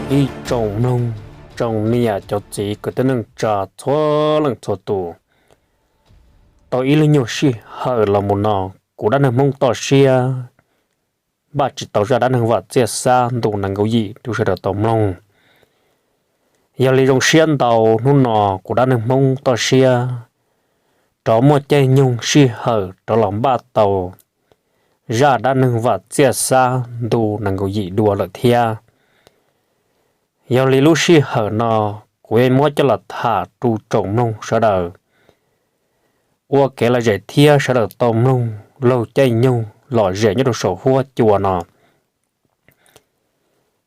Ib tsoom mloog, tsoom niam cov txiv kwv tij neej tsa txhua leej txhua tus, tau ib lub nyuag sij hawm los mus no, kuv dab neeg Hmoob toj siab npaj tsis tau zaj dab neeg Vam Txiaj Xab ntu nees nkaum yim rau sawv daws tau mloog. Yog li zoo siab ntau, hnub no kuv dab neeg Hmoob toj siab rov muaj caij nyoog sij hawm rov los npaj tau zaj dab neeg Vam Txiaj Xab ntu nees nkaum yim dua lawm thiab. Yog li lub sij hawm no, kuv yuav muab coj los tham rau tsoom mloog sawv daws ua kev lom zem thiab sawv daws tau mloog laug caij nyoog lom zem nyob rau saum huab cua no.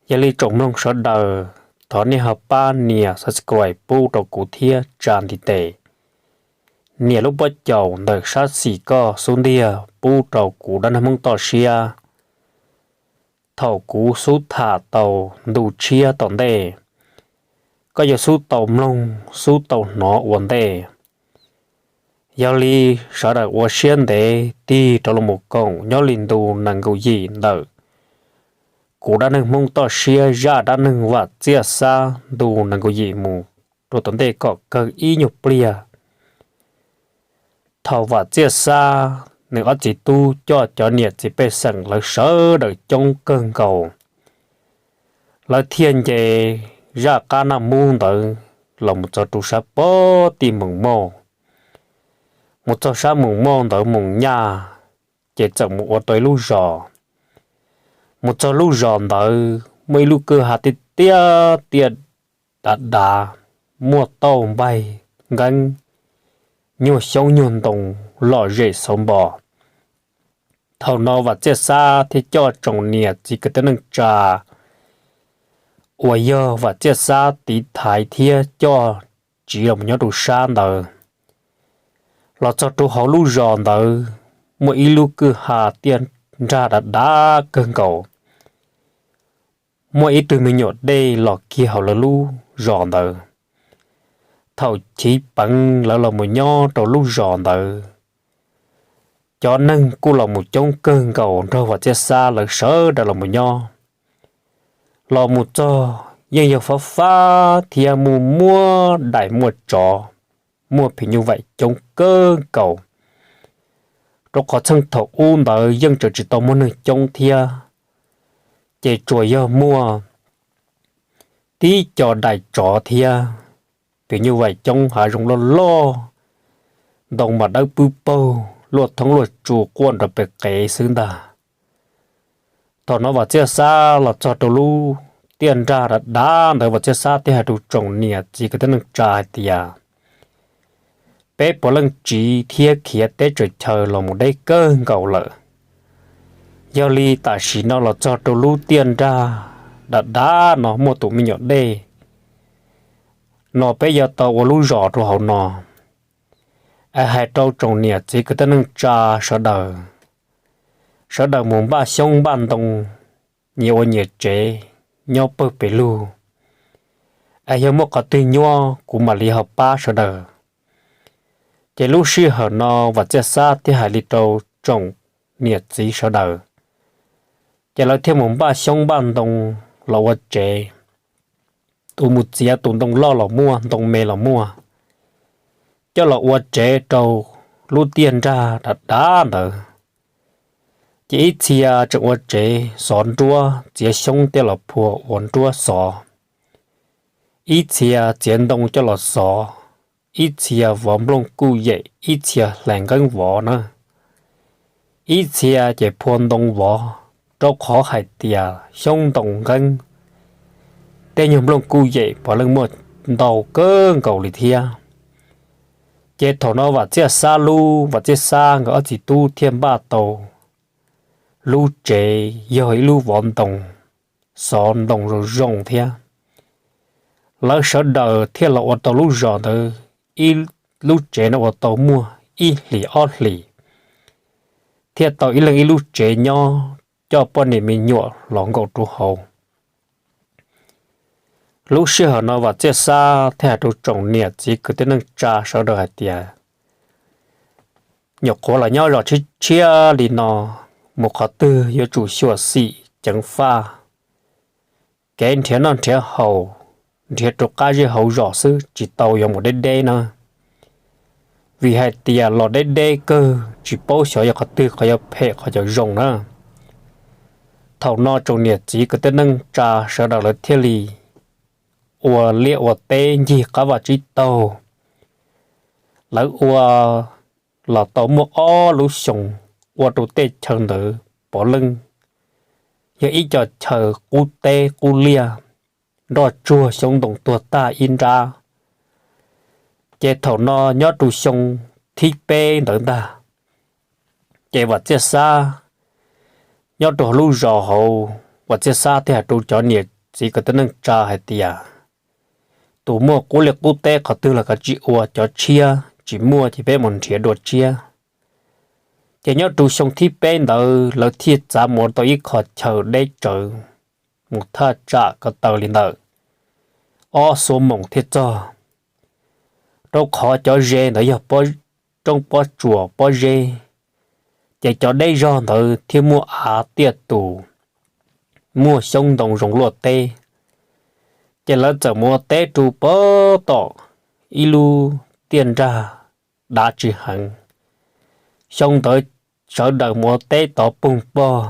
Yog li tsoom mloog sawv daws, thov nej ho pab nias subscribe pub rau kuv thiab tsa ntiv tes, nias lub pob caus ntawm sab xis koj xub ntiag pub rau kuv dab neeg Hmoob toj siab. Thaum kuv xub tham tau ntu tshiab tom ntej, koj yuav xub tau mloog xub tau hnov ua ntej. Yog li sawv daws ua siab ntev tig rov los mus koom nyob li ntu nees nkaum yim ntawm kuv dab neeg Hmoob toj siab zaj dab neeg Vam Txiaj Xab ntu nees nkaum yim mus rau tom ntej kom kawg ib nyuag pliag. Thaum Vam Txiaj Xab nws ob txiv tub coj cov niam txiv pej xeem lawv sawv daws coob kawg nkaus, lawv thiaj nce zaj qab Naj Mub ntawd los mus txog rau sab pob tim Moos Mauj. Mus txog sab Moos Mauj ntawd Moos Nyaj, ces txawm mus ua tau ib lub zos. Mus txog lub zos ntawd muaj ib lub kwj ha tiaj tiaj tiaj dav dav, muaj tauj npaig nqeeb, nyuag xyoob nyuag ntoo lom zem xauv npo. Thaum no Vam Txiaj Xab thiaj coj tsoom niam txiv kwv tij neej tsa uas yog Vam Txiaj Xab tiv thaiv thiab coj tsiv los mus nyob rau sab ntawd. Los txog rau hauv lub zos ntawd, muaj ib lub kwj ha tiaj nrag dav dav kawg nkaus. Muaj ib tug me nyuam dej los kiag hauv lawv lub zos ntawd. Thaum chiv peev lawv los mus nyob rau lub zos ntawd, cov neeg kuj los mus coob kawg nkaus nrog Vam Txiaj Xab lawv sawv daws los mus nyob. Los mus txog yeej yog fab fab thiab muaj muaj dais muaj tsov, muaj phim nyuj vaim coob kawg nkaus, rau qhov txheej thaum ub ntawd yeej tseem tsis tau muaj neeg coob thiab, ces tsuas yog muaj tib co dais tsov thiab phim nyuj vaim coob, hav zoov loj loj, ntoo mas dawb pwb paug, luaj thoob luaj tsu quaj nrov pes qev xwb ntag. Thaum no Vam Txiaj Xab los txog rau lub tiaj nrag dav dav ntawd, Vam Txiaj Xab thiaj hais rau tsoom niam txiv kwv tij neej tsa hais tias, peb puav leej tsiv thiab khiav teb tsaws chaw los mus deb kawg nkaus lawm. Yog li tam sim no los txog rau lub tiaj nrag dav dav no muaj tus me nyuam dej no, peb yuav tau ua lub zos rau hauv no. Es hais rau tsoom niam txiv kwv tij neej tsa sawv daws, sawv daws mus npaj xyoob npaj ntoo, nyias ua nyias tsev nyob pawg pes lug. Es yog muaj qhov twg nyuaj kuv mam li ho pab sawv daws. Ces lub sij hawm no Vam Txiaj Xab thiaj hais li rau tsoom niam txiv sawv daws, ces lawv thiaj mus npaj xyoob npaj ntoo los ua tsev. Tus mus txiav tus ntoo loj los muaj, ntoo me los muaj, coj los ua tsev rau lub tiaj nrag dav dav ntawd. Ces ib txhia tseem ua tsev xov nruab, txiav xyoob tej los phua ua nruab xov, ib txhia txiav ntoo coj los xov, ib txhia vov nplooj kuj yem, ib txhia hlais nqeeb vov na, ib txhia ces phua ntoo vov, rau qhov hais tias xyoob ntoo nqeeb, tej nyuag nplooj kuj yem puav leej muaj ntau kawg nkaus li thiab. Ces thaum no Vam Txiaj Xab lub, Vam Txiaj Xab nkawd ob txiv tub thiaj npaj tau lub tsev yog ib lub vov ntoo, xov ntoo zoo zoo thiab. Lawv sawv daws thiaj los ua tau lub zos ntawd, ib lub tsev no ua tau muaj ib hlis ob hlis, thiaj tau ib leeg ib lub tsev nyob, coj poj niam me nyuam los nkaum rau hauv. Lub sij hawm no Vam Txiaj Xab thiaj hais rau tsoom niam txiv kwv tij neej tsa sawv daws hais tias, nyuam qhuav los nyob zos tshiab tshiab li no, mus qhov twg yuav tsum xyuam xim ceev faj, kev nrhiav noj nrhiav haus, nrhiav rau qab zej hauv zos xwb, tsis tau yuav mus deb deb na. Vim hais tias los deb deb kawg tsis paub xyov yog qhov twg qhov yuav phem qhov yuav zoo na. Thaum no tsoom niam txiv kwv tij neej tsa sawv daws lawv thiaj li ua liaj ua teb ncig qab vaj tsib taug. Lawv ua los tau muaj ob lub xyoo, ua rau tej chaw ntawd puav leej yog ib co chaw qub teb qub liaj, nroj tsuag xyoob ntoo tuag tag ib nrab. Ces thaum no nyob rau xyoo thib peb ntawd ntag, ces Vam Txiaj Xab nyob rau hauv lub zos hauv, Vam Txiaj Xab thiaj hais rau cov niam txiv kwv tij neej tsa hais tias, tus muaj qub liaj qub teb qhov twg los kav tsij ua, cov tshiab tsis muaj ces peb mus nrhiav dua tshiab. Ces nyob rau xyoo thib peb ntawd lawv thiaj txav mus ua tau ib qho chaw deb tsawv mus thaj tsam ko taw li ntawm ob xuab moos thiaj txog, rau qhov cov ze ntawd yog roob pob tsuas pob zeb, ces cov deb zog ntawd thiaj muaj av tiaj tus, muaj xyoob ntoo zoo luaj teb. Ces lawv txawm mus ua teb rau pem tom ib lub tiaj nrag dav tsis heev. Xyoo ntawd sawv daws mus ua teb tov poog pog,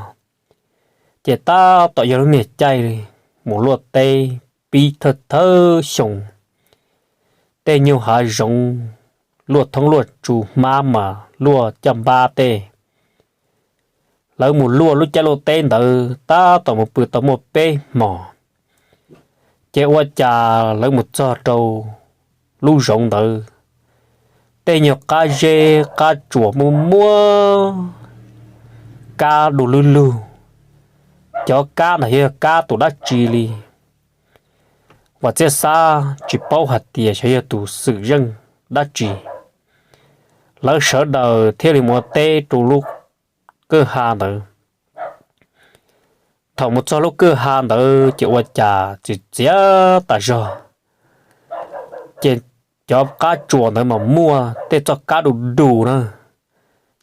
ces tab tom yog lub niag caij mus luaj teb pib thawj thawj xyoo. Tej nyuag hav zoov luaj thoob luaj tsu, hmab mas luaj caj npab tej. Lawv mus luaj lub caij luaj teb ntawd tab tom mus pw tau muaj peb hmos, ces ua cas lawv mus txog rau lub zoov ntawd, tej nyuag qab zeb qab tsuas muaj muaj kab du lug lug. Cov kab ntawd yog kab tus dab tsi li, Vam Txiaj Xab tsis paub hais tias xyov yog tus xwm zeej dab tsi. Lawv sawv daws thiaj li mus ua teb rau lub kwj ha ntawd. Thaum mus txog lub kwj ha ntawd ces ua cas txias txias tas zog, ces cov qab tsuas ntawd mas muaj tej txoj kab du du na.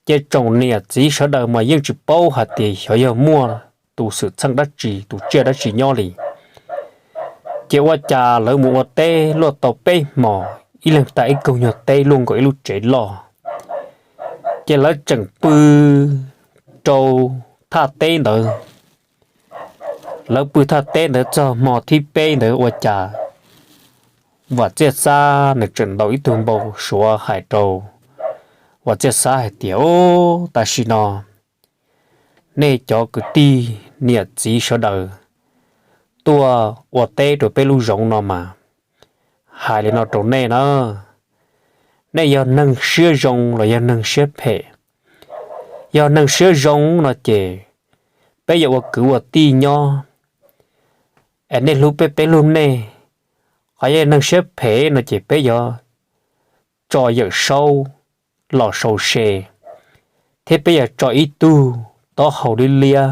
Ces tsoom niam txiv sawv daws mas yeej tsis paub hais tias xyov yog muaj tus xwm txheej dab tsi tus tsiaj dab tsi nyob li. Ces ua cas lawv mus ua teb luaj tau peb hmos, ib leeg tag ib kaug nyuag teb luaj nkaus ib lub tsev loj. Ces lawv tseem pw rau thaj teb ntawd. Lawv pw thaj teb ntawd txog hmo thib peb ntawd ua cas Vam Txiaj Xab nws tseem ntaus ib tug npau suav hais rau Vam Txiaj Xab hais tias, Ub, tam sim no nej cov kwv tij niam txiv sawv daws tuaj ua teb rau peb lub zoov no mas, hais li no rau nej na, nej yog neeg siab zoo los yog neeg siab phem? Yog neeg siab zoo no ces peb yuav ua kwv ua tij nyob, es nej hlub peb peb hlub nej. Ho yog neeg siab phem no ces peb yuav tso Yawm Saub los sau se, thiab peb yuav tso ib tug taub hau liab liab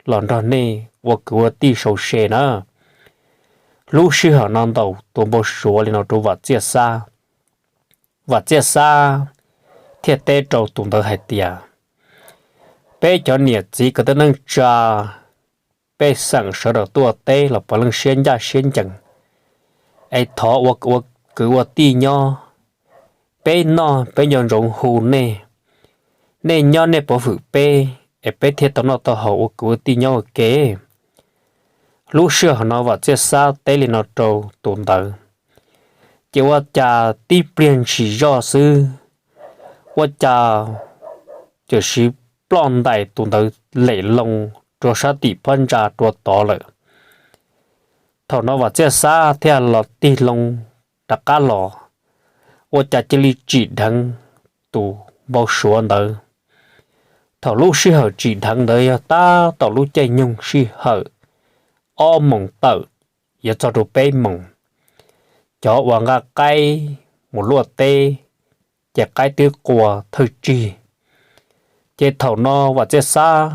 los nrog nej ua kwv ua tij sau se na. Lub sij hawm no ntaus tus npau suav li no rau Vam Txiaj Xab, Vam Txiaj Xab thiaj teb rau tus ntawd hais tias, Peb cov niam txiv kwv tij neej tsa, pej xeem sawv daws tuaj teb los puav leej siab ncaj siab ncees, es thov ua kwv ua tij nyob. Peb noj peb nco ntsoov hu nej, nej nyob nej pov hwm peb, es peb thiaj tau noj tau haus ua kwv ua tij nyob ua ke. Lub sij hawm no Vam Txiaj Xab teb li no rau tus ntawd, ces ua cas tib pliag ntshis zoj xwb, ua cas tam sim ploj ntais tus ntawd lem loo rau sab tim phab ntsa rua tod lawm. Thaum no Vam Txiaj Xab thiaj los tig loo rov qab los, ua cas cia li tsim dheev tus npau suav ntawd. Thaum lub sij hawm tsim dheev ntawd yog tab tom lub caij nyoog sij hawm ob moos tawm yuav txog rau peb moos, cov uas nqa qaib mus luaj teb, ces qaib twb qua thawj tsig. Ces thaum no Vam Txiaj Xab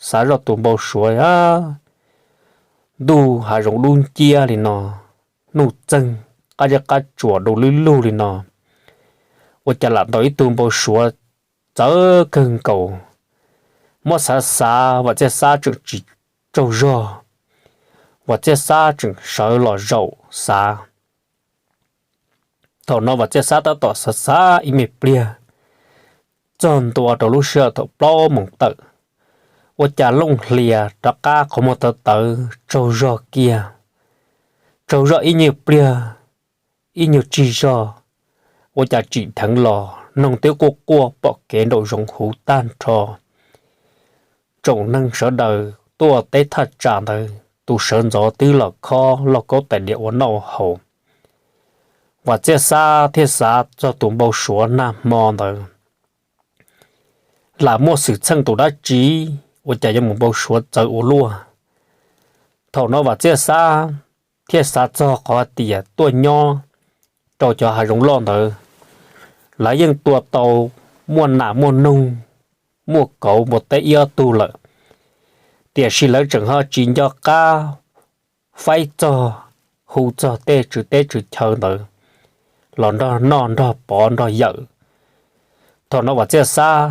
xav zoj tus npau suav, ntuj hav zoov dub nciab li no, nuj txeeg, qab zeb qab tsuas du lug lug li no, ua cas lam ntaus ib tug npau suav txawv kawg nkaus. Muab xav xav Vam Txiaj Xab tseem tsis tsaug zog. Vam Txiaj Xab tseem sawv los zaum xav. Thaum no Vam Txiaj Xab tab tom xav xav ib me pliag, txog ntua rau lub sij hawm thaum plaub moos tawm, ua cas Looj Hlias rov qab qhov muag tawv tawv tsaug zog kiag. Tsaug zog ib nyuag pliag, ib nyuag tsig zog, ua cas tsim dheev los noog twb quaj quaj pom kev nraum zoov huv tag nrho. Tsoom neeg sawv daws tuaj teb thaj tsam ntawd, tus sawv ntxov twb los khob lauj kaub tais diav ua noj ua haus. Vam Txiaj Xab thiaj xav txog tus npau suav nag hmo ntawd, lam muaj xwm txheej tus dab tsi, ua cas yuav mus npau suav txawv ua luaj. Thaum no Vam Txiaj Xab thiaj xav txog qhov hais tias tuaj nyob rau cov hav zoov loj ntawd, lawv yeej tua tau muaj nas muaj noog, muaj kauv npua teb ib ob tug lawm, tiam sis lawv tseem ho tsis nco qab faib txog, hu txog tej tswv teb tswv chaw ntawd los nrog noj nrog pov nrog yawm. Thaum no Vam Txiaj Xab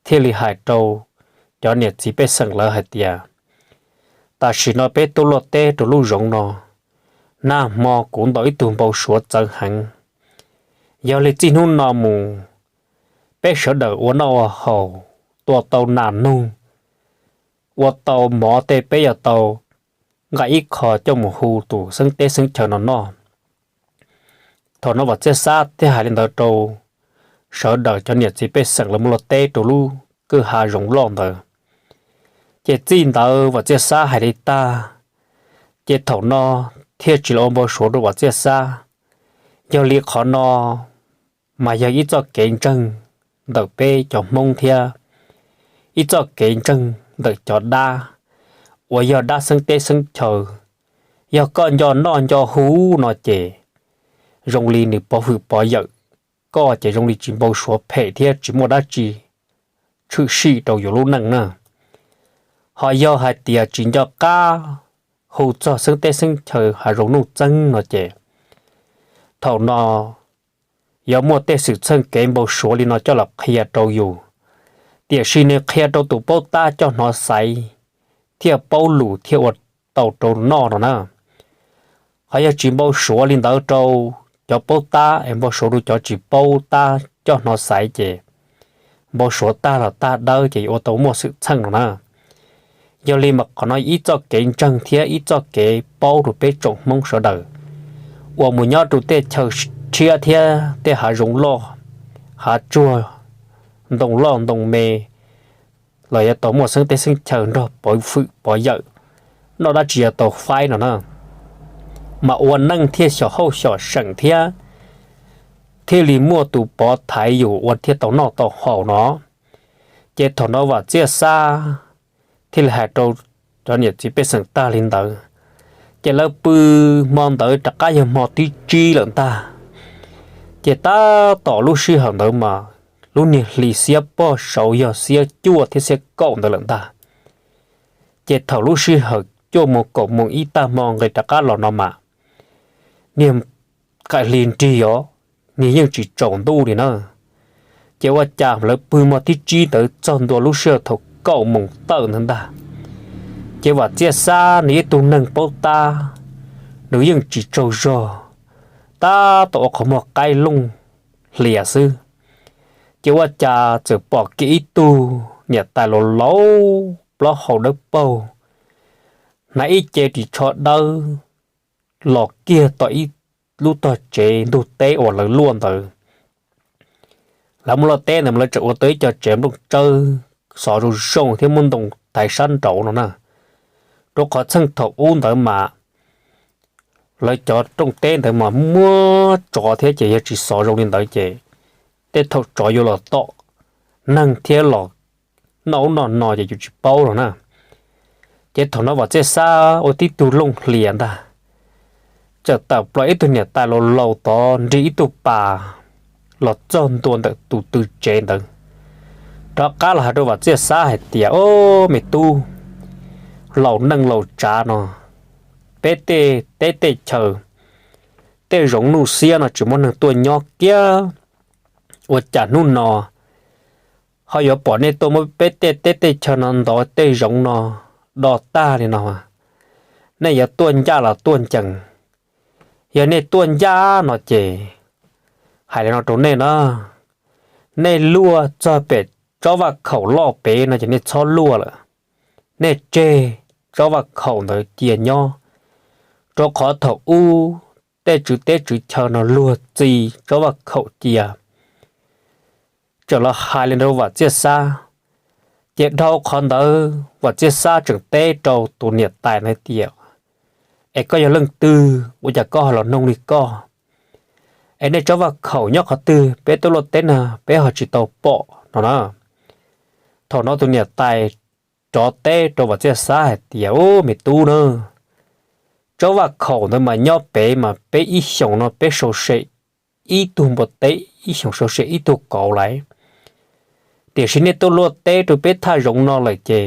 thiaj li hais rau cov niam txiv pej xeem lawv hais tias, tam sim no peb tuaj luaj teb rau lub zoov no, nag hmo kuv ntaus ib tug npau suav txawv heev. Yog li txij hnub no mus, peb sawv daws ua noj ua haus, tua tau nas noog, ua tau mov tej peb yuav tau nqa ib qho coj mus hu tus xeeb teb xeeb chaw no noj. Thaum no Vam Txiaj Xab thiaj hais li ntawd rau sawv daws cov niam txiv pej xeem lawv mus luaj teb rau lub kwj ha zoov loj ntawd. Ces txij ntawd Vam Txiaj Xab hais li tag, ces thaum no thiaj tsis los ua npau suav rau Vam Txiaj Xab. Yog li qhov no mas yog ib txoj kev ntseeg ntawm peb cov Hmoob thiab ib txoj kev ntseeg ntawm cov dab uas yog dab xeeb teb xeeb chaw. Yog koj nco noj nco hu no ces zoo li nws pov hwm pov yawm koj ces zoo li tsis npau suav phem thiab tsis muaj dab tsi tshwm sim rau yus lub neej na. Ho yog hais tias tsis nco qab hu txog xeeb teb xeeb chaw hav zoov nuj txeeb no ces thaum no yuav muaj tej xwm txheej kev npau suav li no coj los qhia rau yus, tiam sis nws qhia rau tus paub tab coj hnov xaiv thiaj paub lus thiaj ua tau rau noj no na. Qhov yog tsis npau suav li ntawd rau cov paub tab es npau suav rau cov tsis paub tab coj hnov xaiv ces npau suav tag los tag dawb ces yuav ua tau muaj xwm txheej no na. Yog li mas qhov no ib txoj kev ntseeg thiab ib txoj kev paub rau peb tsoom Hmoob sawv daws uas mus nyob rau tej chaw tshiab thiab tej hav zoov loj, hav tsuag, ntoo loj ntoo me los yuav tau muaj xeeb teb xeeb chaw nrog pov hwm pov yawm, noj dab tsi yuav tau faib no na. Mas ua neej thiaj xyom hauj xyom seem thiab thiaj li muaj tus pov thaiv yus ua thiaj tau noj tau haus no. Ces thaum no Vam Txiaj Xab thiaj li hais rau cov niam txiv pej xeem tag li ntawd, ces lawv pw hmo ntawd rov qab yog hmo thib tsib lawm ntag. Ces tab tom lub sij hawm ntawd mas lub niag hli xiab pog saud yog xiab cuaj thiab xiab kaum ntawd lawm ntag. Ces thaum lub sij hawm cuaj moos kaum moos ib tag hmo nqis rov qab los no mas niag qaim hli nrig os, niag yeej tsis tsaus ntuj li na. Ces ua cas lawv pw hmo thib tsib ntawd txog ntua lub sij hawm thaum kaum moos tawm ntawd ntag, ces Vam Txiaj Xab nws ib tug neeg paub tab, nws yeej tsis tsaug zog, tab tom ua qhov muag qaib looj hlias xwb. Ces ua cas txawm pom kiag ib tug niam tais laus laus plaub hau dawb paug, hnav ib ce ris tsho dawb los kiag tom ib lub tog tsev ntug teb uas lawv luaj ntawd. Lawv muaj luaj teb ntawd mas lawv tseem ua tau ib co tsev nplooj tsawb xov zoo zoo thiab muaj ntoo thaiv sab nraud no na. Rau qhov txheej thaum ub ntawd mas lawv cov rooj teb ntawd mas muaj tsov thiab ces yog tsis xov zoo li ntawd ces tej thaum tsov yuav los tom neeg thiab los noj ub noj no ces yus tsis paub no na. Ces thaum no Vam Txiaj Xab ua tib tug looj hlias ntag, txawm tawm plaws ib tug niam tais laus laus tod nrig ib tug pas los txog ntua ntawm tus tw tsev ntawd, rov qab los hais rau Vam Txiaj Xab hais tias, Ob, me tub, laus neej laus tsav no, peb tej teb tej chaw, tej zoov nuj xiab no tsis muaj neeg tuaj nyob kiag, ua cas hnub no ho yuav pom nej tuaj muab peb tej teb tej chaw no ntov tej zoov no do tag li no? nej yuav tuaj ncaj los tuaj ncees. Yog nej tuaj ncaj no ces hais li no rau nej na, nej luaj txog pem tsob vaj khaum loj pem no ces nej txhob luaj lawm, nej tseg tsob vaj khaum ntawd cia nyob, rau qhov thaum ub tej tswv teb tswv chaw no luag txi tsob vaj khaum cia. Txawm los hais li rau Vam Txiaj Xab, ces dhau qhov ntawd Vam Txiaj Xab tseem teb rau tus niam tais ntawd tias, es koj yog leej twg ua cas koj ho los noog li koj? Es nej tsob vaj khaum nyob qhov twg peb tuaj luaj teb no peb ho tsis tau pom no na. Thaum no tus niam tais rov teb rau Vam Txiaj Xab hais tias, ub, me tub na, tsob vaj khaum ntawd mas nyob pem mas peb ib xyoos no peb sau se ib tug npua teb, ib xyoos sau se ib tug kauv lawm. Tiam sis nej tuaj luaj teb rau peb thaj zoov no lawm ces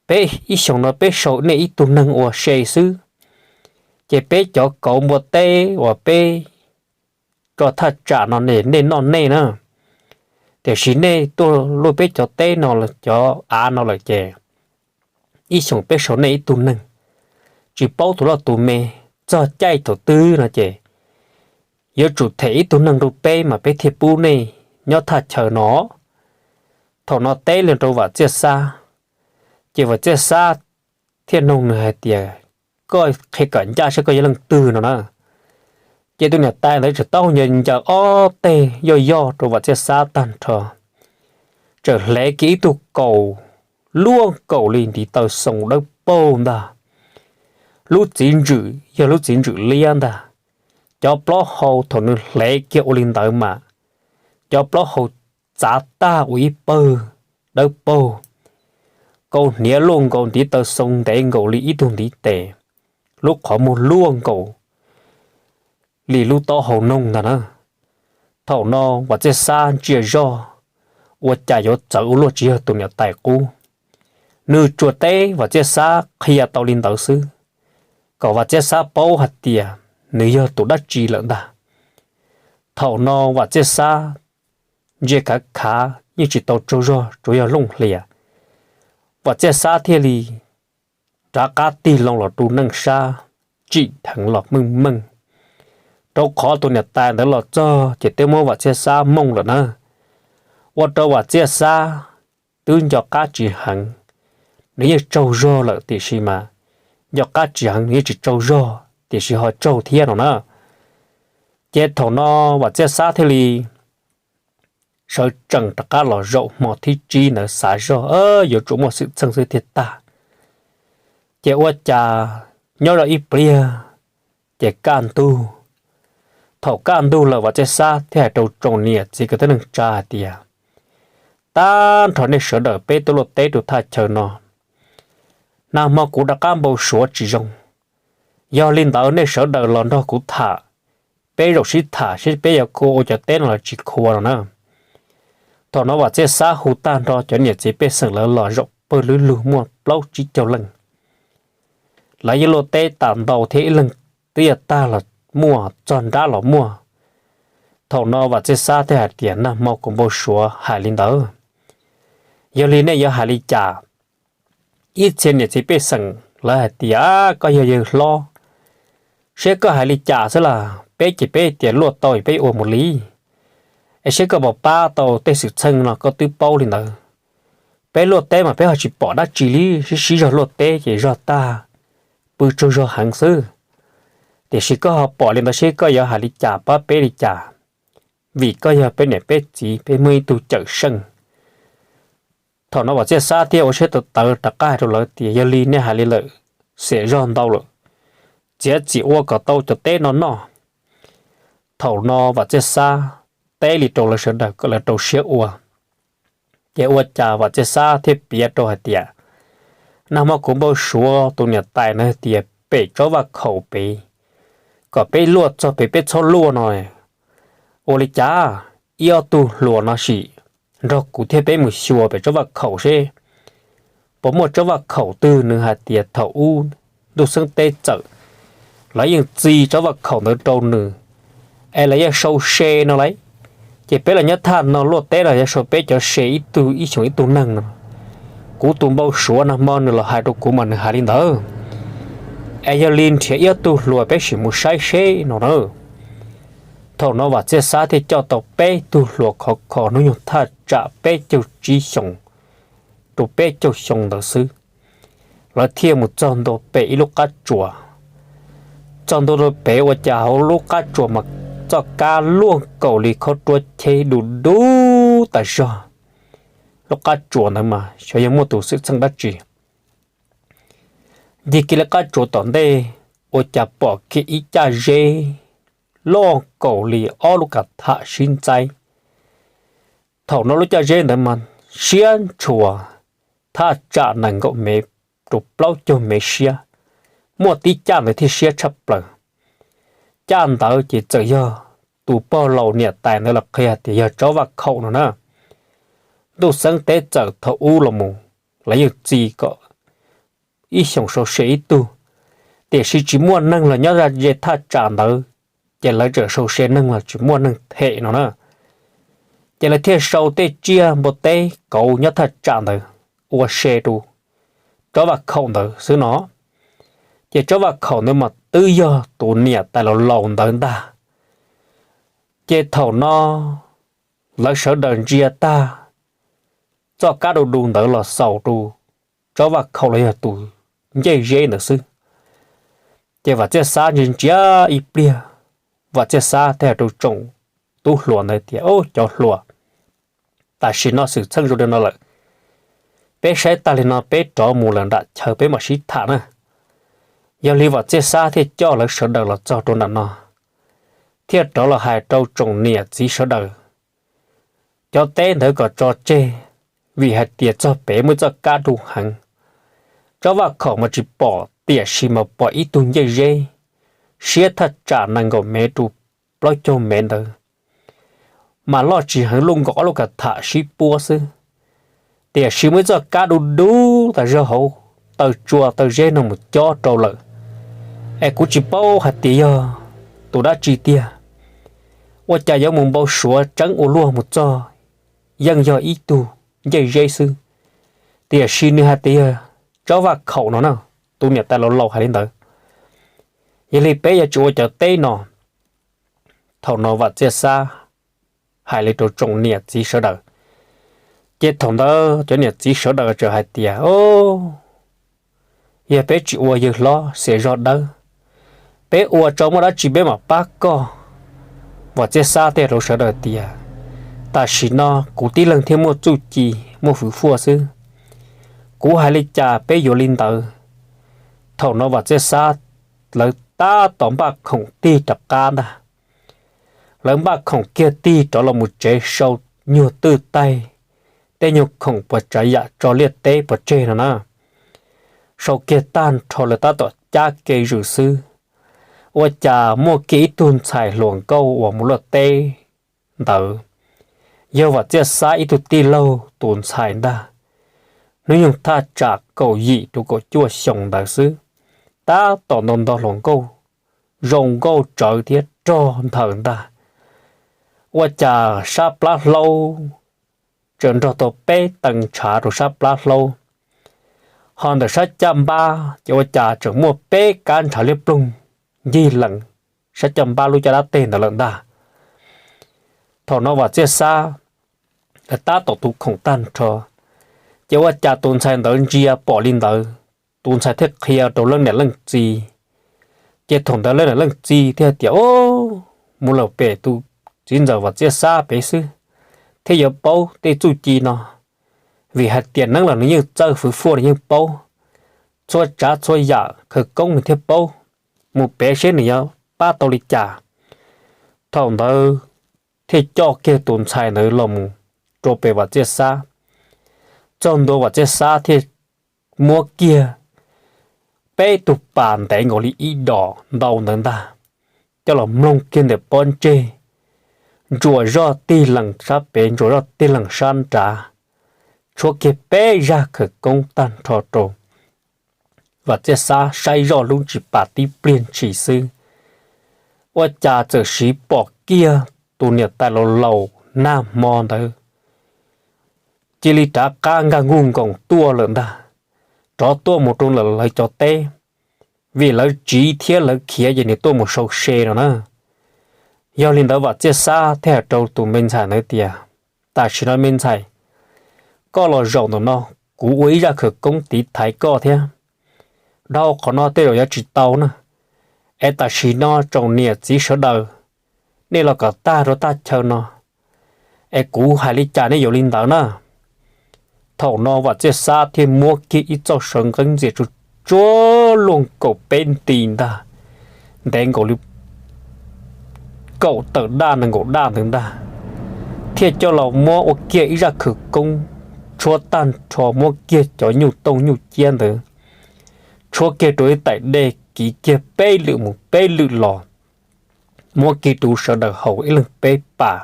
peb ib xyoos no peb sau nej ib tug neeg ua se xwb, ces peb cov kauv npua teb uas peb tso thaj tsam no nej noj nej na. Tiam sis nej tuaj luaj peb cov teb no, cov av no lawm ces ib xyoos peb sau nej ib tug neeg, tsis paub tus loj tus me, txog caij thaum twg no ces yuav tsum them ib tug neeg rau peb mas peb thiaj pub nej nyob thaj chaw no. Thaum no teb li rau Vam Txiaj Xab, ces Vam Txiaj Xab thiaj noog nws hais tias, koj qhia kom ncaj saib koj yog leej twg no na. Ces tus niam tais ntawd tseem taub hau ncaws ob teg yoj yoj rau Vam Txiaj Xab tag nrho, txawm hle kiag ib tug kaus luaj nkaus li ntiv taw xoo dawb paug ntag. Lub txiv ntswm yog lub txiv ntswm liab ntag. Cov plaub hau thaum nws hle kiag ua li ntawd mas cov plaub hau txav tag ua ib pawg dawb paug, kaus hniav luaj nkaus ntiv taw xoo ntev nkaus li ib tug ntiv tes, lub qhov muag luaj nkaus li lub taub hau noog ntag na. Thaum no Vam Txiaj Xab ntsia zog ua cas yuav txawv ua luaj tsis yog tus niam tais qub. Nws tsuas teb Vam Txiaj Xab qhia tau li ntawd xwb, kom Vam Txiaj Xab paub hais tias nws yog tus dab tsi lawm ntag. Thaum no Vam Txiaj Xab ntsia khav khav yeej tsis tau tsaug zog, tsuas yog looj hlias. Vam Txiaj Xab thiaj li rov qab tig loo los rau neej sab, tsim dheev los meej meej, rau qhov tus niam tais ntawd los txog ces twb muab Vam Txiaj Xab mooj lawm na. Ua rau Vam Txiaj Xab twb nco qab tsis heev, nws yeej tsaug zog lawm tiam sis mas, nco qab tsis heev nws yeej tsis tsaug zog tiam sis ho tsaug thiab no na. Ces thaum no Vam Txiaj Xab thiaj li sawv tsees rov qab los zaum hmo thib tsib ntawd xav zog yuav tsum muaj xwm txheej xwb thiaj tag. Ces ua cas nyob rau ib pliag ces kaj ntug. Thaum kaj ntug lawm Vam Txiaj Xab thiaj hais rau tsoom niam txiv kwv tij neej tsa hais tias, tag nrho nej sawv daws peb tuaj luaj teb rau thaj chaw no, nag hmo kuv rov qab npau suav tsis zoo. Yog li ntawd nej sawv daws los nrog kuv tham, peb zaum sib tham seb peb yuav khua ua cov teb no los tsis khua no na. Thaum no Vam Txiaj Xab hu tag nrho cov niam txiv pej xeem lawv los zaum pawg lug muaj plaub tsib caug leej. Lawv yeej luaj teb tas ntau thiab ib leeg twb yuav tag los muaj, txog nrab los muaj. Thaum no Vam Txiaj Xab thiaj hais tias, nag hmo kuv npau suav hais li ntawd, yog li nej yuav hais li cas? Ib txhia niam txiv pej xeem lawv hais tias, koj yog yawg hlob, seb koj hais li cas xwb las, peb ces peb tias luaj tau peb ua mus li. Es seb koj puas pab tau tej xwm txheej no koj twb paub li ntawd. Peb luaj teb mas peb ho tsis pom dab tsi li, sib sib zog luaj teb ces zog tag pw tsaug zog heev xwb. Tiam sis koj ho pom li ntawd seb koj yuav hais li cas pab peb li cas, vim koj yog peb niam peb txiv peb muaj ib tug cawm seej. Thaum no Vam Txiaj Xab thiaj ua siab tawv tawv rov qab hais rau lawv tias, yog li nej hais li lawm, xiam zog ntau lawm, txiav txim ua kom tau cov teb no noj. Thaum no Vam Txiaj Xab teb li rau lawv sawv daws kom lawv rau siab ua. Ces ua cas Vam Txiaj Xab thiaj piav rau hais tias, nag hmo kuv npau suav tus niam tais na hais tias pem tsob vaj khaum pem, kom peb luaj txog pem peb txhob luaj no. Ua li cas ib ob tug hluas no sim nrog kuv thiab peb mus xyuas pem tsob vaj khaum seb puas muaj tsob vaj khaum twg nws hais tias thaum ub ntuj xeeb teb txawm lawv yeej txi tsob vaj khaum ntawd rau nws, es lawv yuav sau se no lauj. Ces peb los nyob thaj no luaj teb los yuav sau peb cov se ib tug ib xyoos ib tug neeg no. Kuv tus npau suav nag hmo nws los hais rau kuv mas nws hais li ntawd. es yog li nrhiav ib tug hluas peb sim mus saib seb no na. Thaum no Vam Txiaj Xab thiaj coj tau peb tug hluas khov kho hnub nyoog thaj tsam peb caug tsib xyoos rau peb caug xyoo ntawd xwb, lawv thiaj mus txog ntua pem ib lub qab tsuas. Txog ntua rau pem ua cas hauv lub qab tsuas mas txoj kab luaj nkaus li khob ruab cheb du du tas zog. Lub qab tsuas ntawd mas xyov yog muaj tus xwm txheej dab tsi. Ncig kiag lub qab tsuas tom ntej ua cas pom kiag ib caj zeb loj nkaus li ob lub kav tham sib ntxaib. Thaum no lub caj zeb ntawd mas siab ntshua, thaj tsam nees nkaum mev rau plaub caug mev siab, muaj tib caj ntawd thiaj siab tshaj plaws. Caj ntawd ces txawm yog tus pog laus niam tais ntawd los qhia tias yog tsob vaj khaum no na. Ntuj xeeb teb txawm thaum ub los mus lawv yeej txi kom ib xyoos sau se ib tug, tiam sis tsis muaj neeg los nyob ze thaj tsam ntawd, ces lawv txawm sau se neeg los tsis muaj neeg them no na. Ces lawv thiaj sau tej tsiaj npua teb kauv nyob thaj tsam ntawd ua se rau tsob vaj khaum ntawd xwb no. Ces tsob vaj khaum ntawd mas twb yog tus niam tais laus laus ntawd ntag. Ces thaum no lawv sawv daws ntsia tag txoj kab du du ntawd los xaus rau tsob vaj khaum los yog tus ncej zeb ntawd xwb. Ces Vam Txiaj Xab ntsia ntsia ib pliag, Vam Txiaj Xab thiaj hais rau tsoom tub hluas ntawd tias, Au, cov hluas, tam sim no xwm txheej zoo li no lawm, peb saib tag li no peb rov mus lawm nram chaw peb mam sib tham na. Yog li Vam Txiaj Xab thiaj coj lawv sawv daws los txog rau nram no, thiaj rov los hais rau tsoom niam txiv sawv daws, cov teb ntawd kom tso tseg, vim hais tias txog pem muaj txoj kab du heev. Tsob vaj khaum mas tsis pom, tiam sis mas pom ib tug ncej zeb siab thaj tsam nees nkaum mev rau plaub caug mev ntawd, mas loj tsis heev, luaj nkaus ob lub kav tham sib puab xwb. Tiam sis muaj ib txoj kab du du tas zog hauv taw tsua taw zeb no mus cob rau lawm, es kuv tsis paub hais tias yog tus dab tsi tiag. Ua cas yuav mus npau suav tseeb ua luaj mus txog yeej yog ib tug ncej zeb xwb, tiam sis nws hais tias yog tsob vaj khaum no na. Tus niam tais laus laus hais li ntawd, yog li peb yuav tsum ua cov teb no. Thaum no Vam Txiaj Xab hais li rau tsoom niam txiv sawv daws, ces thaum ntawd cov niam txiv sawv daws txawm hais tias, Au, yog peb tsis ua yawg hlob xiam zog dawb, peb ua tso muaj dab tsi peb mam pab koj. Vam Txiaj Xab thiaj hais rau sawv daws tias, Tam sim no kuv tib leeg thiaj muaj txuj ci, muaj hwv fuaj xwb, kuv hais li cas peb yuav li ntawd. Thaum no Vam Txiaj Xab lawv tab tom npaj khoom tig rov qab ntag. Lawv npaj khoom kiag tig rov los mus tsev, sau nyuag twj taig, tej nyuag khoom puas tsav yam tso liaj teb pov tseg no na. Sau kiag tag nrho lawv tab tom cab kev zwm xwb, ua cas muaj kiag ib tug ntxhais hluas nkauj uas mus luaj teb ntawd, yog Vam Txiaj Xab ib tug tij laug tus ntxhais ntag. Hnub nyoog thaj tsam kaum yim rau kaum cuaj xyoo ntawd xwb, tab tom nto nto hluas nkauj, zoo nkauj tsawv thiab rog nthaws ntag. Ua cas sab plab hlaub tseem nrog tau peb tee ntshav rau sab plab hlaub, ho ntawm sab caj npab ces ua cas tseem muaj peb kab ntshav liab ploog ncig lees sab caj npab lub caj dab teg ntawd lawm ntag. Thaum no Vam Txiaj Xab lawv tab tom tu khoom tag nrho, ces ua cas tus ntxhais ntawd ntsia pom li ntawd, tus ntxhais thiaj qhia rau leej niam leej txiv. Ces thaum ntawd leej niam leej txiv thiaj tias, Au, mus lawm pem tus txiv ntxawm Vam Txiaj Xab pem xwb thiaj yuav paub tej txuj ci no, vim hais tias neeb los nws yeej txawj hwv fuaj, nws yeej paub txhua tsav txhua yam khawv koob nws thiaj paub. Mus pem seb nws yuav pab tau li cas. Thaum ntawd thiaj coj kiag tus ntxhais ntawd los mus rau pem Vam Txiaj Xab. Txog ntua Vam Txiaj Xab thiaj muab kiag peb tug pas ntev nkaus li ib dos ntau ntawd ntag, coj los mloog kiag ntawm pob ntseg, ntsuas zoj tig lees sab pem, ntsuas zoj tig lees sab nrad, tshuab kiag peb zaj khawv koob tag nrho rau Vam Txiaj Xab saib zoj lub ntsis pas tib pliag ntshis xwb, ua cas txawm siv pom kiag tus niam tais laus laus nag hmo ntawd cia li rov qab nkag nkuj nkoos tuaj lawm ntag, rov tuaj mus rau lawv cov teb. vim lawv tsiv thiab lawv khiav ces nws tuaj mus sau se no na. Yog li ntawd Vam Txiaj Xab thiaj hais rau tus me ntxhais ntawd tias, tam sim no me ntxhais, koj los zaum ntawm no, kuv ua ib zaj khawv koob tiv thaiv koj thiab. Dhau qhov no tej zaum yuav tsis tau na, es tam sim no tsoom niam txiv sawv daws, nej los kom tag rau thaj chaw no, es kuv hais li cas nej yuav li ntawd na. Thaum no Vam Txiaj Xab thiaj muab kiag ib txoj saw nqeeb ntxias tsuag tsuag luaj kaum peb nti ntag, ntev nkaus li kaum tawm daj nees nkaum daj ntawd ntag, thiaj coj los muab ua kiag ib zaj khawv koob tshuab tag nrho, muab kiag cov nyuj tooj nyuj ciab ntawd tshuab kiag rau ib taim dej, kiv kiag peb lwm mus peb lwm los, muab kiag rau sawv daws haus ib leeg peb pas,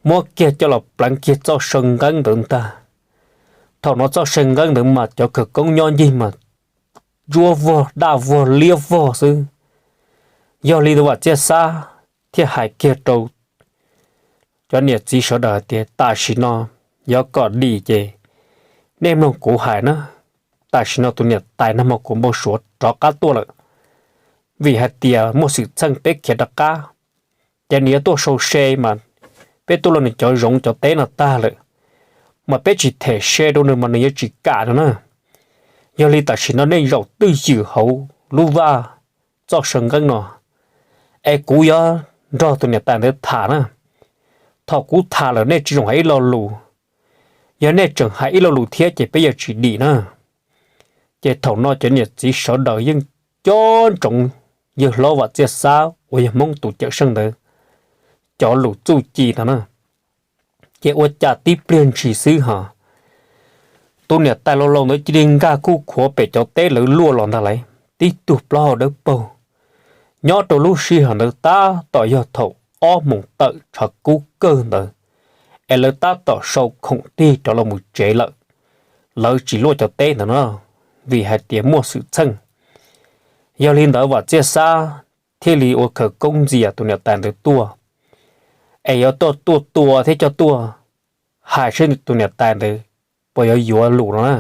muab kiag coj los pleev kiag txoj saw nqeeb ntawd ntag. Thaum no txoj saw nqeeb ntawd mas cov khawv koob nyob ncig mas ntsuab vog daj vog liab vog xwb. Yog li ntawd Vam Txiaj Xab thiaj hais kiag rau cov niam txiv sawv daws hais tias, tam sim no yuav kom dim ces nej mloog kuv hais na. Tam sim no tus niam tais nag hmo kuv npau suav rov qab tuaj lawm, vim hais tias muaj xwm txheej peb khiav rov qab, ces nws yuav tuaj sau se mas peb tuaj los nws cov zoov cov teb no tag lawm, mas peb tsis them se rau nws mas nws yuav tsis kam no na. Yog li tam sim no nej zaum twj ywm hauv lub vaj txoj saw nqeeb no, es kuv yuav nrog tus niam tais ntawd tham na. Thaum kuv tham lawm nej tsis zoo hais ib lo lus, yog nej tseem hais ib lo lus thiab ces peb yuav tsis dim na. Ces thaum no cov niam txiv sawv daws yeej cob ntsoov yawg hlob Vam Txiaj Xab uas yog Hmoob tus cawm seej ntawd cov lus txuj ci no na. Ces ua cas tib pliag ntshis xwb ho, tus niam tais laus laus ntawd cia li nkag kuj khuav pem cov teb lawv luaj los ntag lauj, tib tug plaub hau dawb paug. Nyob rau lub sij hawm ntawd tab tom yog thaum ob moos tawm tshav kub kawg ntawd, es lawv tab tom sau khoom tig rov los mus tsev lawm, lawv tsis luaj cov teb ntawd no, vim hais tias muaj xwm txheej. Yog li ntawd Vam Txiaj Xab thiaj li ua khawv koob ntxias tus niam tais ntawd tuaj, es yuav tuaj tuaj tua thiab coj tuaj hais seb tus niam tais ntawd puas yuav yuav lus no na.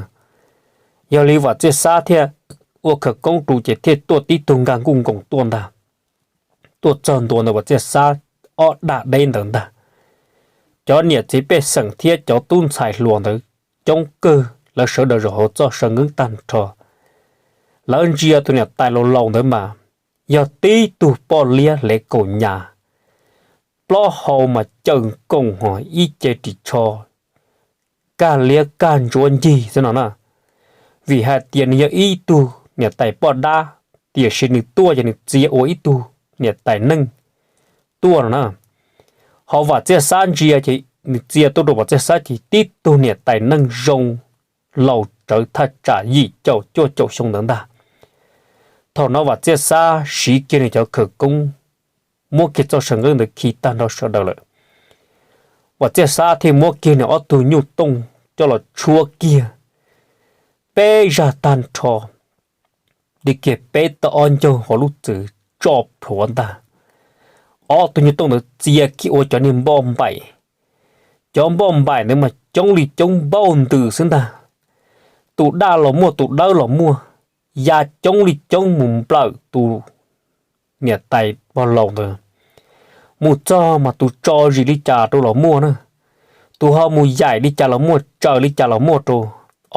Yog li Vam Txiaj Xab thiaj ua khawv koob rau ces thiaj tuaj tib tug nkag nkuj nkoos tuaj ntag. Tuaj txog ntua ntawm Vam Txiaj Xab ob dag deb ntawd ntag, cov niam txiv pej xeem thiab cov tub ntxhais hluas ntawd coob kawg, lawv sawv daws zaum hauv txoj saw nqeeb tag nrho. Lawv ntsia tus niam tais laus laus ntawd mas yog tib tug poj liab hlev kaum nyas, plaub hau mas cawm nkoos ho ib ce ris tsho kaj liab kaj ntsuab ncig xwb no na. Vim hais tias nws yog ib tug niam tais poj dab, tiam sis nws tuaj ces nws txia ua ib tug niam tais neej tuaj no na. Ho Vam Txiaj Xab ntsia ces nws txia tuaj rau Vam Txiaj Xab ces tib tug niam tais neej zoo laus tsawv thaj tsam yim caum cuaj caum xyoo ntawd ntag. Thaum no Vam Txiaj Xab siv kiag nws cov khawv koob, muab kiag txoj saw nqeeb ntawd khi tag nrho sawv daws lawm. Vam Txiaj Xab thiaj muab kiag nws ob tug nyuj tooj coj los tshuab kiag peb zaj tag nrho, li kiag peb tog ob ncaug hauv lub txwv tso plhuav ntag. Ob tug nyuj tooj ntawd txia kiag ua cov niag npoj npaim. Cov npoj npaim ntawd mas coob li coob npaum ntws xwb ntag. Tus daj los muaj, tus dawb los muaj, ya coob li coob mus nplawm tus niam tais pog laus ntawd. Mus txog mas tus tso zis li cas rau los muaj na, tus ho mus yaim li cas los muaj, tsaws li cas los muaj rau.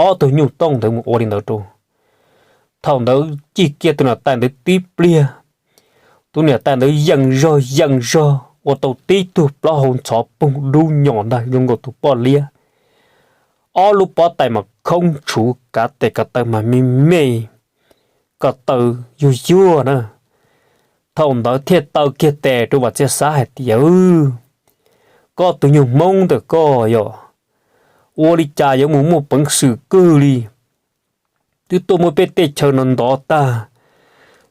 Ob tug nyuj tooj ntawd mus ua li ntawd rau. Thaum ntawd cig kiag tus niam tais ntawd tib pliag, tus niam tais ntawd yees zog yees zog ua tau tib tug plaub hau ntxhov poog dub nyos ntag zoo nkaus tus poj liab. Ob lub pob tais mas khoob tshuv, kav tes kav taw mas me me, ko taw yuag yuag na. Thaum ntawd thiaj taw kiag tes rau Vam Txiaj Xab hais tias, koj tus nyuag Hmoob ntawm koj yog ua li cas yuav mus muaj peev xwm kawg li, twb tuaj muaj peb tej chaw no ntov tag,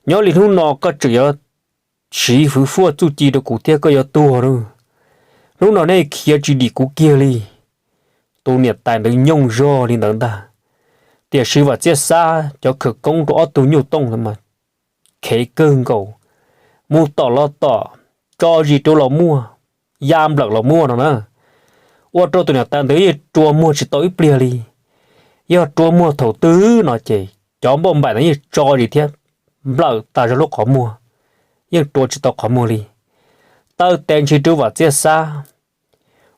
nyob li hnub no koj tseem yuav siv hwv fuaj txuj ci rau kuv thiab koj yuav tuag na. Hnub no nej khiav tsis dim kuv kiag li. Tus niam tais ntawd nyooj zog li ntawd ntag, tiam sis Vam Txiaj Xab cov khawv koob rau ob tug nyuj tooj ntawd mas khev kawg nkaus, mus tom los tom, tso zis rau los muaj, ya nplawm los muaj no na. Ua rau tus niam tais ntawd yeej rua muag tsis tau ib pliag li. Yog rua muag thaum twg no ces cov npauj npaim ntawd yeej tso zis thiab nplawm tas zog lub qhov muag, yeej rua tsis tau qhov muag li. Taw tes ntshis rau Vam Txiaj Xab,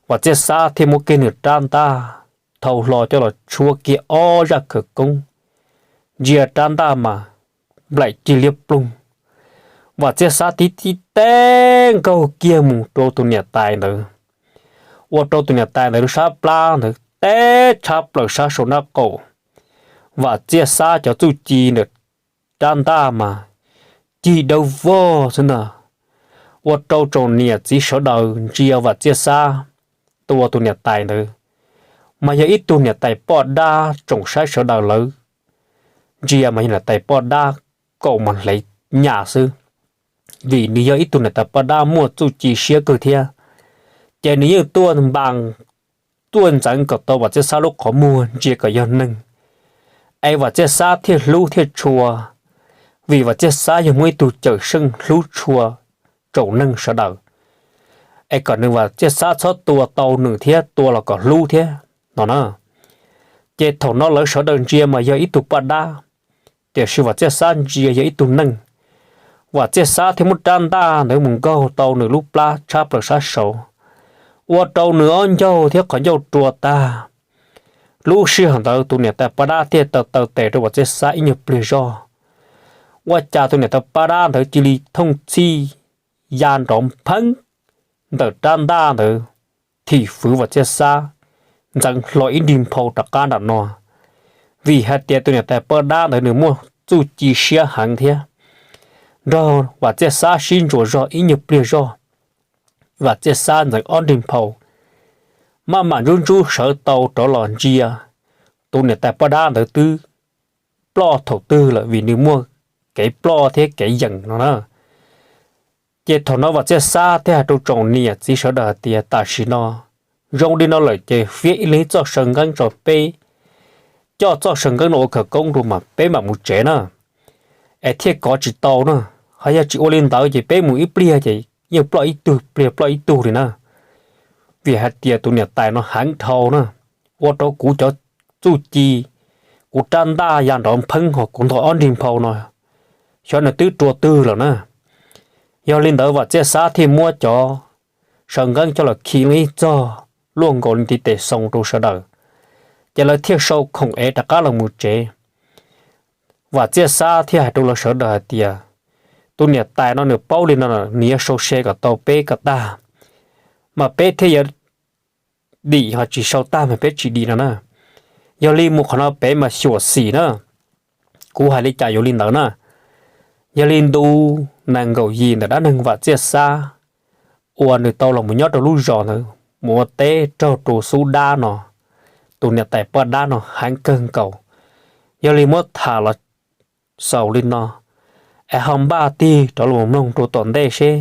Vam Txiaj Xab thiaj muab kiag nws rab ntaj thau hlo coj los tshuab kiag ob zaj khawv koob, ntsia rab ntaj mas nplaim cig liab ploog. Vam Txiaj Xab tib tib teb nkaug kiag mus rau tus niam tais ntawd, ua rau tus niam tais ntawd lub sab plab ntawd teb tshab plaws sab saum nraub qaum. Vam Txiaj Xab cov txuj ci ntawm rab ntaj mas cig dawb vog xwb ntag. Ua rau tsoom niam txiv sawv daws ntsia Vam Txiaj Xab tua tus niam tais ntawd mas yog ib tug niam tais poj dab, tsoom saib sawv daws lawv ntsia mas yog niam tais poj dab kaum mos hlais nyam xwb, vim nws yog ib tug niam tais poj dab muaj txuj ci siab kawg thiab. Ces nws yeej tuaj npas, tuaj ntxeev kom tau Vam Txiaj Xab lub qhov muag ntsia kom yog neeg, es Vam Txiaj Xab thiaj hlub thiaj tshua, vim Vam Txiaj Xab yog muaj ib tug cawm seej hlub tshua tsoom neeg sawv daws, es kom nws Vam Txiaj Xab txhob tua tau nws thiab tua los kom hlub thiab no na. Ces thaum no lawv sawv daws ntsia mas yog ib tug poj dab, tiam sis Vam Txiaj Xab ntsia yog ib tug neeg. Vam Txiaj Xab thiaj muab rab ntaj ntawd mus nkaug tau nws lub plab tshab plaws sab saud, ua rau nws ob ncaug thiab qhov ncauj rua tag. Lub sij hawm ntawd tus niam tais poj dab thiaj taw taw tes rau Vam Txiaj Xab ib nyuag pliag zog. Ua cas tus niam tais poj dab ntawd cia li thooj txhij ya nrov npheeb ntawm rab ntaj ntawd, thim fwv Vam Txiaj Xab ntxeev hlo ib nrig nphau rov qab nram no. Vim hais tias tus niam tais poj dab ntawd nws muaj txuj ci siab heev thiab, nrog Vam Txiaj Xab sib ntsuas zog ib nyuag pliag zog, Vam Txiaj Xab ntxeev ob nrig nphau, maj mam ntsub ntsub sawv tau rov los ntsia, tus niam tais poj dab ntawd twb ploj thaum twg lawm vim nws muaj kev ploj thiab kev yeem no na. Ces thaum no Vam Txiaj Xab thiaj hais rau tsoom niam txiv sawv daws hais tias tam sim no zoo li no lawm ces fiab ib leeg txoj saw nqeeb tso peb, coj txoj saw nqeeb no ua khawv koob rau mas peb mam mus tsev na, es thiaj kov tsis tau na. Ho yog tsis ua li ntawd ces peb mus ib pliag ces yeej ploj ib tug, pliag ploj ib tug li na. Vim hais tias tus niam tais no heev dhau na, ua rau kuv cov txuj ci, kuv rab ntaj ya nrov npheeb ho kuv ntog ob nrig nphau no, xyov nws twb rua twg lawm na. Yog li ntawd Vam Txiaj Xab thiaj muab cov saw nqeeb coj los khi ib txog luaj nkaus li ntiv tes xoo rau sawv daws, ces lawv thiaj sau khoom ev rov qab los mus tsev. Vam Txiaj Xab thiaj hais rau lawv sawv daws hais tias tus niam tais no nws paub li no, nws yuav sau se kom tau peb kom tag, mas peb thiaj yuav dim, ho tsis sau tag mas peb tsis dim no na. Yog li mus qhov no pem mas xyuam xim na, kuv hais li cas yuav li ntawd na. Yog li ntu nees nkaum yim ntawm dab neeg Vam Txiaj Xab uas nws tau los mus nyob rau lub zos ntawd mus ua teb raug rau xub dab no, tus niam tais poj dab no heev kawg nkaus. Yog li muab tham los xaus li no, es ho npaj tig rov los mloog rau tom ntej seb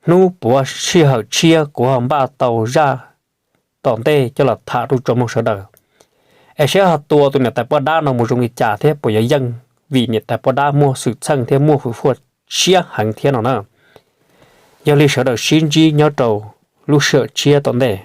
hnub puav sij hawm tshiab kuv ho npaj tau zaj tom ntej coj los tham rau tsoom mloog sawv daws, es seb ho tua tus niam tais poj dab no mus zoo li cas thiab puas yuav yeej, vim niam tais poj dab muaj xwm txheej thiab muaj hwj huam siab heev thiab no na. Yog li sawv daws sib ntsib nyob rau lub sij hawm tshiab tom ntej.